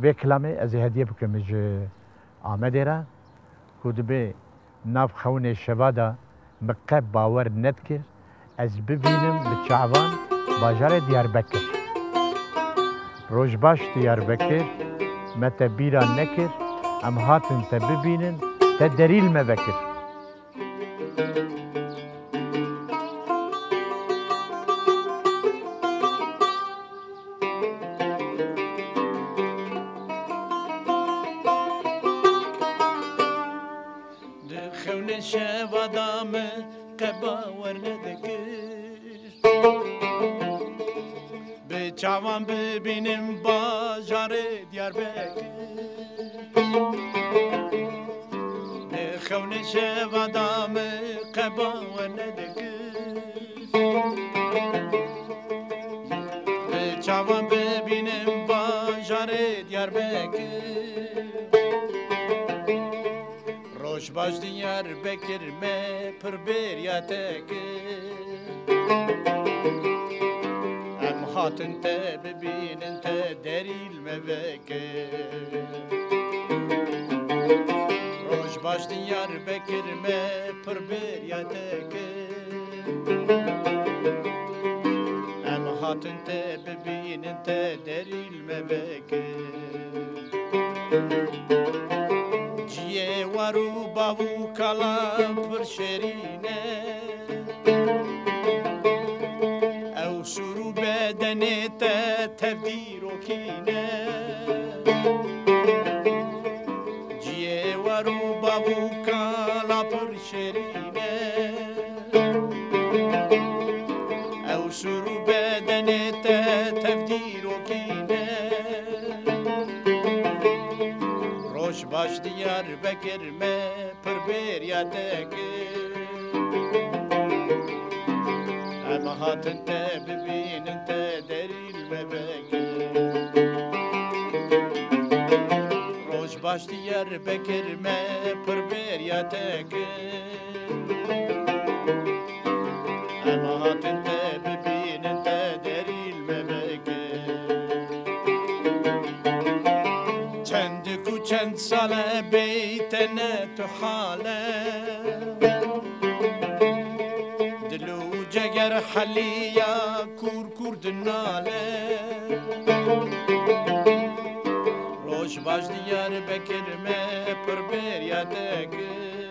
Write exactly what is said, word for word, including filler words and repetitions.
Vê kilamê ez ê hediye bikim ji Amedê re, ku dibê nav xewnê şeva de min qe bawer nedikir ez bibînim bi çavan bajarê Diyarbekir. Roj baş Diyarbekir, me te bîra nekir, em hatin te bibînin, te derî li me vekir. Di xewnê şeva de min qe bawer nedikir bi çavan bibînim bajarê Diyarbekir. Di xewnê şeva de min qe bawer nedikir bi çavan bibînim bajarê Diyarbekir. Roj baş Diyarbekir, me pir bêriya te kir. Em hatin te bibînin, te derî li me vekir. Roj baş Diyarbekir, me pir bêriya te kir. Em hatin te bibînin, te derî li me vekir. Ciyê war û bav û kala pir şêrîn e. Ew sûr û bedenê te tev dîrokî ne. Ciyê war û bav û kala pir şêrîn e. Ew sûr û bedenê te tev dîrokî ne. Roj baş Diyarbekir, me pir bêriya te kir. Em hatin te bibînin, te derî li me vekir. Roj baş Diyarbekir, me pir bêriya te kir. Em hatin te bibînin, te derî li me vekir. Çend ku çend sal e bêyî te ne tu hal e. Dil û ceger heliya kûr kûr dinale. Roj baş Diyarbekir, me pir bêriya te kir.